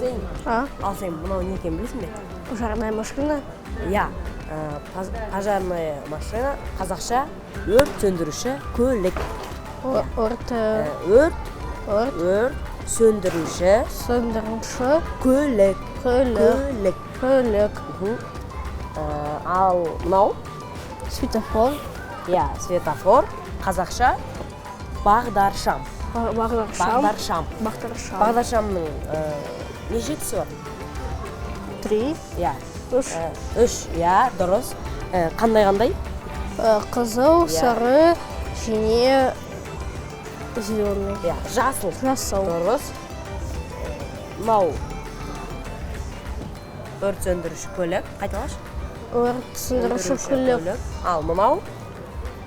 Арсений. А? Ал сен мынау не екенін білесің бе? Пожарная машина. Иә, пожарная машина, қазақша өрт сөндіруші көлік. Өрт. Өрт. Өрт. Өрт сөндіруші. Сөндіруші. Көлік. Көлік. Көлік. Көлік. Ал мынау? Светофор. Иә, светофор, қазақша бағдаршам. Бағдаршам. Бағдаршам. Бағдаршам. Бағдаршамның неше түсі бар? Три. Иә. Үш. Үш, иә, дұрыс. Қандай қандай? Қызыл, Иә. Сары және зеленый. Иә, жасыл. Жасыл. Дұрыс. Мынау өрт сөндіруші көлік. Қайталашы. Өрт сөндіруші көлік. Ал мынау?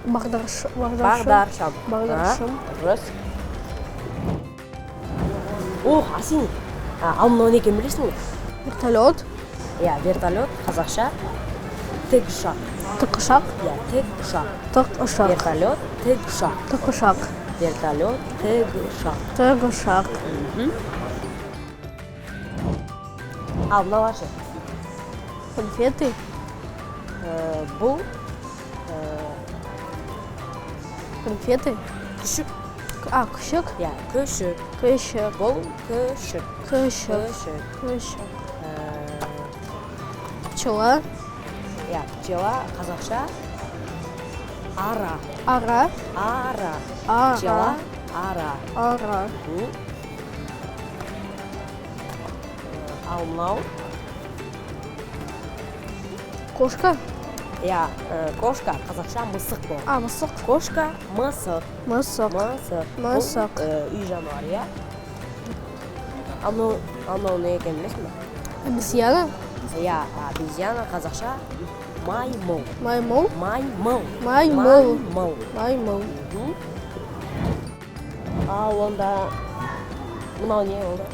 Бағдаршам. Бағдаршам. Бағдаршам. Дұрыс. Ох, Арсений, ал мынау не екенін білесің бе? Вертолет. Иә, вертолет, қазақша тікұшақ. Тікұшақ. Иә, тікұшақ. Тікұшақ. Вертолет, тікұшақ. Тікұшақ. Вертолет, тікұшақ. Тікұшақ. Ал мыналар ше? Конфеты. Бұл Конфеты. Күшік. А, күшік. Иә, күшік. Күшік. Бұл күшік. Күшік. Күшік. Күшік. Пчела. Иә, пчела, қазақша ара. Ара. Ара. Ара. Пчела, ара. Ара. Ал мынау? Кошка. Иә, кошка, қазақша мысық болады. А, мысық. Кошка, мысық. Мысық. Мысық. Мысық. Бұл үй жануары, иә. Ал мынау не екенін білесің бе? Обезьяна. Иә, обезьяна, қазақша маймыл. Маймыл. Маймыл. Маймыл. Маймыл. Маймыл. Ал онда мынау не болды?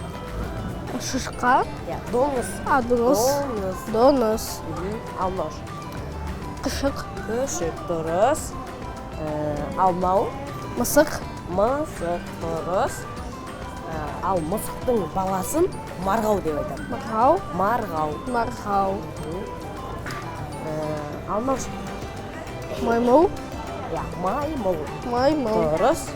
Шишка. Иә, доңыз. А, доңыз. Доңыз. Доңыз. Ал мынау ше? Күшік. Күшік, дұрыс. Ал мынау? Мысық. Мысық, дұрыс. Ал мысықтың баласын марғау деп айтады. Марғау. Марғау. Марғау. Ал мынау ше? Маймыл. Иә, маймыл. Маймыл. Дұрыс.